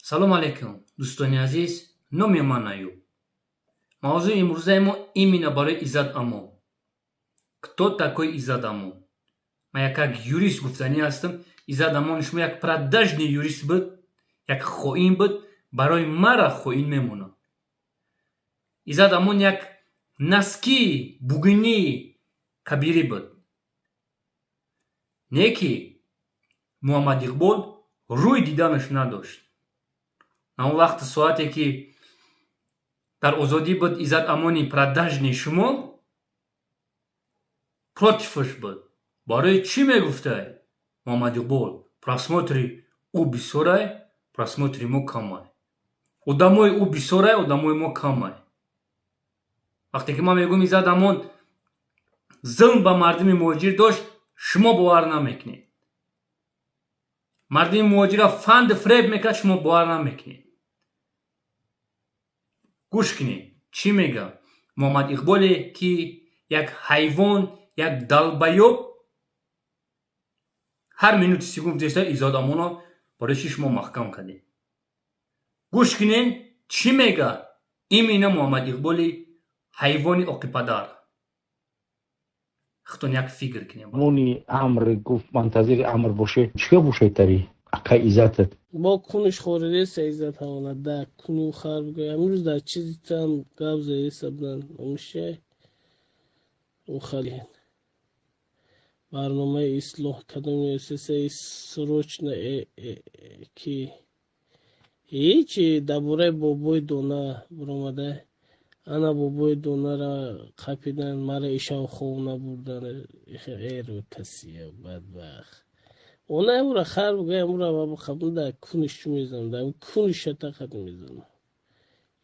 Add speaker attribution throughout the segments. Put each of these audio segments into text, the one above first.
Speaker 1: Салом алейкум, дӯстони азиз. Номи ман Аюб. Мавзӯи имрӯзаи мо именно барои Иззат Амон. Кто такой Иззат Амон? Ман як юрист гуфтанӣ ҳастам. Иззат Амон шумо як продажный юрист буд, як хоин буд, барои мара хоин мемонад. Иззат Амон як носки бугунӣ кабирӣ буд. Не ки Муҳаммад Иқбол рӯй диданаш надошт. Он вақти соате ки дар озодӣ буд, Иззат Амони продажный шумо против аш буд. Барои чӣ мегуфтай Муҳаммад Иқбол? Просмотри ӯ бисёрай, просмотри мо камай. Одамои ӯ бисёрай, одамои мо камай. Вақте ки ман мегӯям, Иззат Амон зулм ба мардуми муҳоҷир дошт, шумо бовар намекунед. Мардуми муҳоҷирро фанду фиреб мекард, шумо бовар намекунед. Гӯш кунед, чӣ мегӯяд Муҳаммад Иқболе, ки як ҳайвон, як долбоёб, ҳар минути секунд гуфтеста: «Иззат Амонро барои чӣ шумо маҳкам кардед?» Гӯш кунед, чӣ мегӯяд именно Муҳаммад Иқболи ҳайвони оқипадар. Худтон як фикр кунед.
Speaker 2: Мони амр гуфт, мунтазири амр боше. Чига бошед тари акай Иззатат?
Speaker 3: Бо куниш хориреса Иззат ҳавона да куну хар бигӯй. Амрӯз дар чизи там гап заеса будан омише ухали барномаи ислоҳ кадом сесаи срочно ки ҳечи дар бораи бобои дона баромада. Ана бобои донара қапидан, мара ишав хов набурдан. Эру касия бадбахт. Она амура хар бугай, амура қабл да куниш чу мезанам, да куниш шата мезанам.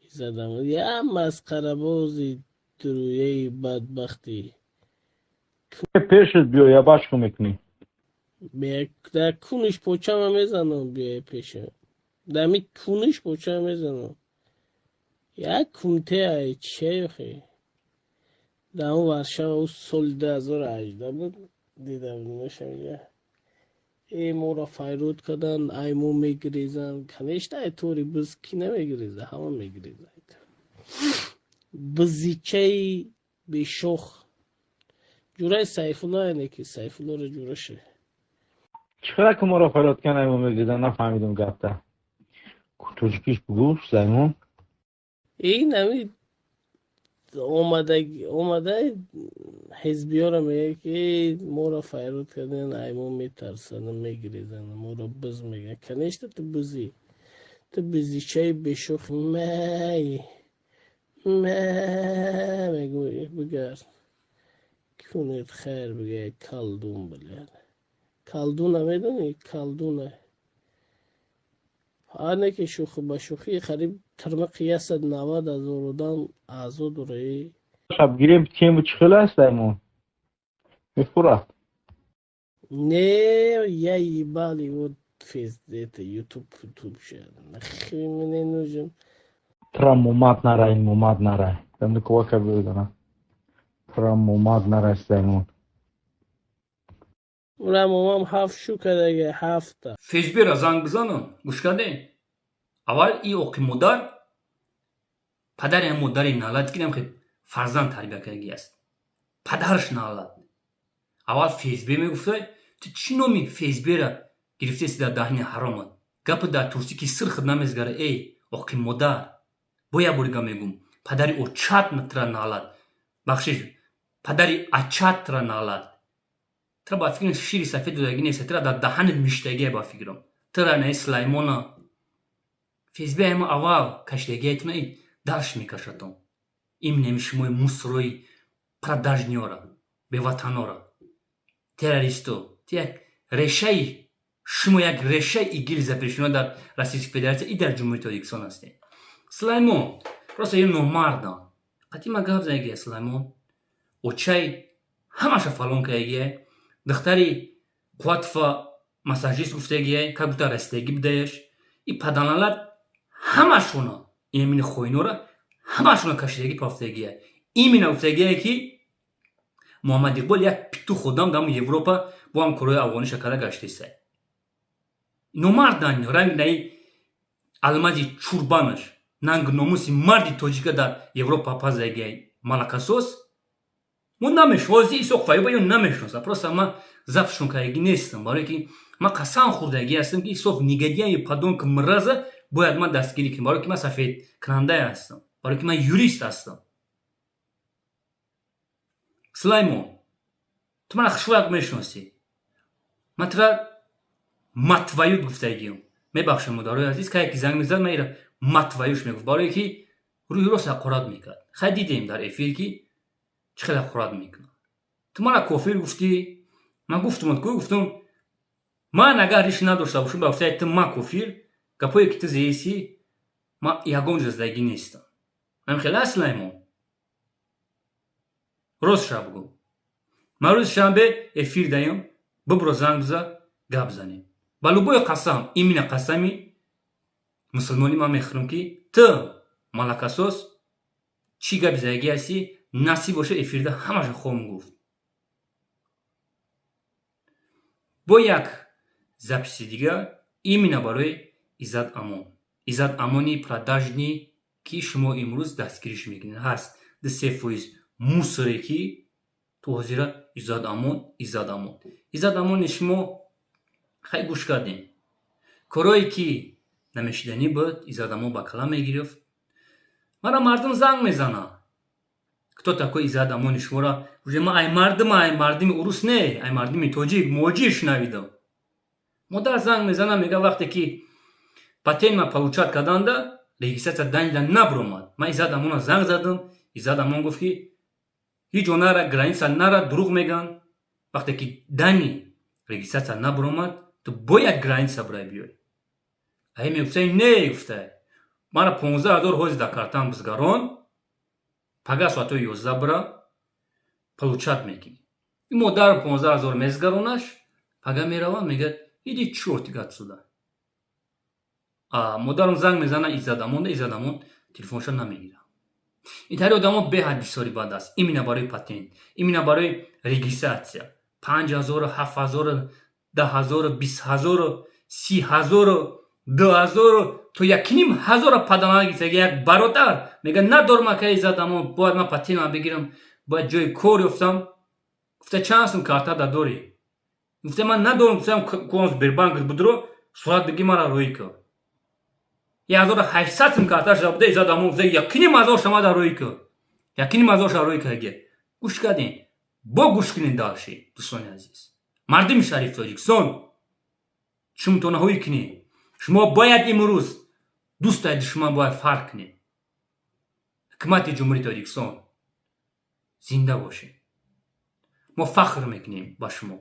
Speaker 3: Иззадам я масқарабози дуруяи бадбахтӣ.
Speaker 2: Пешат биё, я бачку мекунӣ.
Speaker 3: Дар куниш почама мезанам, биёя пешам. Дар ми куниш почама мезанам. Як кунте чиёхе. Дар он Варшава ӯ соли 2018 буд, дида будем. Э, моро файруд карданд, ай мо мегирезанд. Конечно, ай тори биз ки намегиреза, ҳама мегиреза. Бизичаи бешох. Ҷураи Сайфулло яне ки Сайфуллоро ҷураше.
Speaker 2: Чӣ қадар ки моро фарёд карданд, ай мо мегирезанд, нафаҳмидум гапта. Тоҷикиш бугӯ, Сулаймон.
Speaker 3: Ин ами омада омада ҳизбиёро мегӯяд, ки моро файруд карданд, ай мо метарсанд, мегирезанд, моро биз мегӯянд. Конечно, ту бизӣ. Ту бизичаи бешох май. Мә мегӯй, бигард. Кунед хайр бигӯяд, колдун, блядь. Колдуна медонӣ? Колдуна. Ҳар ки шӯхӣ ба шӯхӣ қариб тирмиқи 190 000 одам аъзо дора.
Speaker 2: Шаб гирем тему чӣ хел аст, Сулаймон? Мефурад.
Speaker 3: Не, я ебал его фейс, это ютуб, ютуб нахуй мне нужен.
Speaker 2: Тра мумад нарай, мумад нарай. Там кувака бигана. Тра мумад нарай, Сулаймон.
Speaker 3: Ура момам ҳафт шу кадаге ҳафта.
Speaker 1: ФСБ-ра занг бизанам. Гӯш кардем? Аввал и оқи модар, падари ҳам модари налат ки намхе фарзанд тарбия кардаги аст. Падараш налат. Аввал ФСБ мегуфтай, ту чӣ номи ФСБ-ра гирифтеси дар даҳни ҳаромат? Гапи дар турсӣ ки сир худ намезгара, эй оқи модар. Бо як бори га мегӯм, падари очат тра налат. Бахшиш, падари ачат тра налат. Тра ба фикрам шири сафед додагӣ нест, тра дар даҳанат миштагие ба фикрам. Тра наи Сулаймона. ФСБ ҳама аввал кашидагиятона дарш мекашатон. Именно шумои мусорои продажный ора, беватанора, террористо. Ти як решаи шумо, як решаи ИГИЛ запрещено дар Российской Федерация и дар Ҷумҳурии Тоҷикистон ҳастед. Сулаймон, просто ё номардам. Қатъи ма гап задагия, Сулаймон. Очай ҳамаша фалон кардагия. Духтари Қувватова массажист гуфтагия, как будто расидагӣ будаеш. И паданалат ҳамашона, именно хоинора ҳамашона кашидагӣ пафтагия. Именно гуфтагие, ки Муҳаммад Иқбол як петух одам дар Европа бо ҳам корҳои афғониша карда гаштеса. Номардан ранг наи. Алмази чурбанаш, нанг номуси марди тоҷика дар Европа пазагиай малакасос. Мо намешнози Исоқ Фаюба ё намешноса, просто ма запись шон кардагӣ нестам, барое ки ман қасам хӯрдагӣ ҳастам, ки Исоф негодяй, подонок, мраза бояд ман дастгирӣ кунам, барое ки ман сафедкунандае ҳастам, барое ки ман юрист ҳастам. Сулаймон, ту мана хушвақт мешиносӣ, ман тура мать твою гуфтагиам. Мебахшам, модарои азиз, кае ки занг мезад, ман ира мать твою ш мегуфт, барое ки рӯи рост ҳақорат мекард. Хай, дидем дар эфир, ки чӣ хел ҳақорат мекунад. Ту мана кофир гуфтӣ. Ман гуфтум ку, гуфтум, ман агар риш надошта бошам, ба гуфтаи ту ман кофир, гапое ки ту зеисӣ, ман ягон ҷо задагӣ нестам. Ам хеле аст, Сулаймон, ростша бугӯ. Ман рӯзи шанбе эфир даём, бибро, занг биза, гап занем. Ба любой қасам, именно қасами мусулмонӣ ман мехӯрам, ки ту малакасос чӣ габи задагӣ ҳастӣ, насиб боша, эфирда ҳамаша хоҳам гуфт. Бо як запись и дигар, именно барои Иззат Амон, Иззат Амони продажный, ки шумо имрӯз дастгириш мекунед, ҳаст 2-3 фоиз мусор е, ки ту ҳозира Иззат Амон, Иззат Амон, Иззат Амони шумо. Хай, гӯш кардем, корое ки намешиданӣ буд, Иззат Амон ба кала мегирифт. Мара мардум занг мезанад: кто такой Иззат Амони? Шуморо уже ман ай мардум, ай мардуми урус не, ай мардуми тоҷик муҳоҷир шунавидам. Модар занг мезанад, мега: вақте ки патент ма получать карданда, регистрация данида набуромад, ман Иззат Амона занг задам, Иззат Амон гуфт, ки ҳеҷ ҷо нара, граница нара, дурӯғ мегӯянд. Вақте ки дани регистрация набуромад, ту бояд граница бурай биёй. Ай мегуфтай, не, гуфтай, мара 15 000 ҳози дар картам бизгарон, пага соатҳои 11 бура, получать мекунӣ. Ин модар 15 000 мезгаронаш, пага мерава, мегӯяд: иди чёртик отсюда. Модарам занг мезана Иззат Амонда, Иззат Амон телефонша намегирад. Ин тари одамо беҳад бисёри бад аст. Именно барои патент, именно барои регистрация 5000-у, 7000-у, 10 000-у, 20 000-у, 30 000-у, 2000-у то 1500-ро падана гирифта. Як бародар мега: надорам, ака Иззат Амон, бояд ман патентам бигирам, бояд ҷои кор ёфтам. Гуфта: чанд сум карта да дорӣ? Гуфта: ман надорам. Гуфтам: кон Сбербанк будро, сурат бигир, мара рӯӣ кун. 1800 сум карта шуда буда. Иззат Амон гуфта: 1500 шама да рӯӣ кун, 1500 ша рӯӣ кун. Гӯш кардем, бо гӯш кунед дальше, дӯстони азиз, мардуми шариф Тоҷикистон, шумтонаҳое кунед. Шумо бояд имрӯз дӯстаи душман бояд фарқ кунед. Ҳукумати Ҷумҳурии Тоҷикистон, зинда бошед! Мо фахр мекунем ба шумо.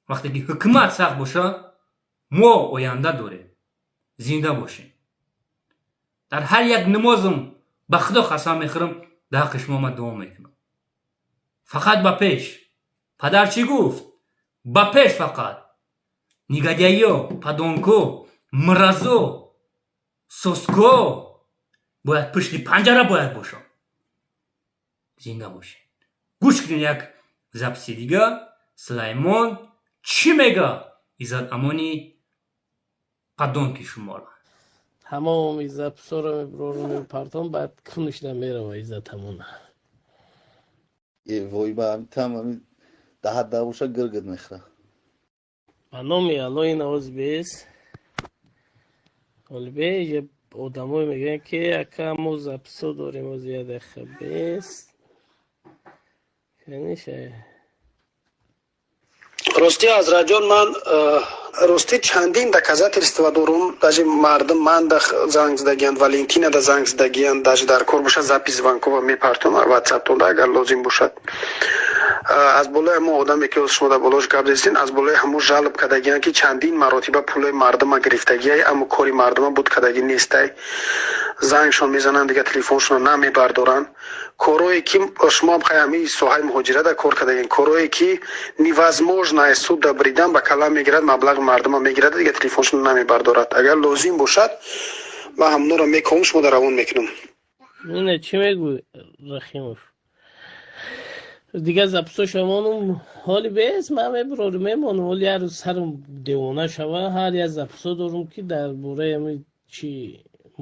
Speaker 1: Вақте ки ҳукумат сахт боша, мо оянда дорем. Зинда бошем! Дар ҳар як намозам ба Худо қасам мехӯрам, дар ҳаққи шумо ман дуо мекунам. Фақат ба пеш! Падар чӣ гуфт? Ба пеш! Фақат негодяй ё, подонк о, мразо, соско бояд пушти панҷара бояд бошам. Зинда бошед! Гӯш кунед як запись и дигар, Сулаймон чӣ мега Иззат Амони подонк и шуморо.
Speaker 3: Тамоми запись оро мебурорам, мепартом, баъд куниш намерава Иззат Амона.
Speaker 4: Э, вой, ба там ами даҳат да боша, гиргид мехӯра.
Speaker 3: Ба номи Алло, ин овоз бес олбе одамое мегӯянд, ки ака, мо запись о дорем, ози як дақиқа бес каниша.
Speaker 5: Ростӣ, Ҳазратҷон, ман ростӣ чандин доказательства дорум. Даже мардум манда занг задагиянд, Валентинада занг задагиянд. Даже дар кор бошад, запись звонкова мепартом ватсаптонда, агар лозим бошад. Аз болои ҳамон одаме, ки шумо дар болош гап зестин, аз болои ҳамон жалоб кардагиянд, ки чандин маротиба пулои мардума гирифтагиай, аммо кори мардума буд кардагӣ нестай. Зангшон мезананд, дигар телефоншонро намебардоранд. Корое ки шумо хай ҳамин соҳаи муҳоҷирата кор кардагин, корое ки невозможно аз суд да бридан, ба калам мегирад, маблағи мардума мегирад, дигар телефоншонро намебардорад. Агар лозим бошад, ман ҳамонро мековам, шумо дар равон мекунам.
Speaker 3: Ина чӣ мегӯй, Рахимов? Дигар записо шавонум, ҳоли бес ман мебурорум, мемонам. Ҳоли як рӯз сарам девона шава, ҳар як записо дорум, ки дар бораи ҳами чи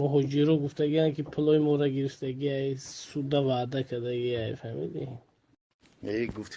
Speaker 3: муҳоҷиро гуфтагианд, ки пулои моро гирифтагиай, суда ваъда кардагиай, фаҳмидӣ?
Speaker 4: Э, гуфти.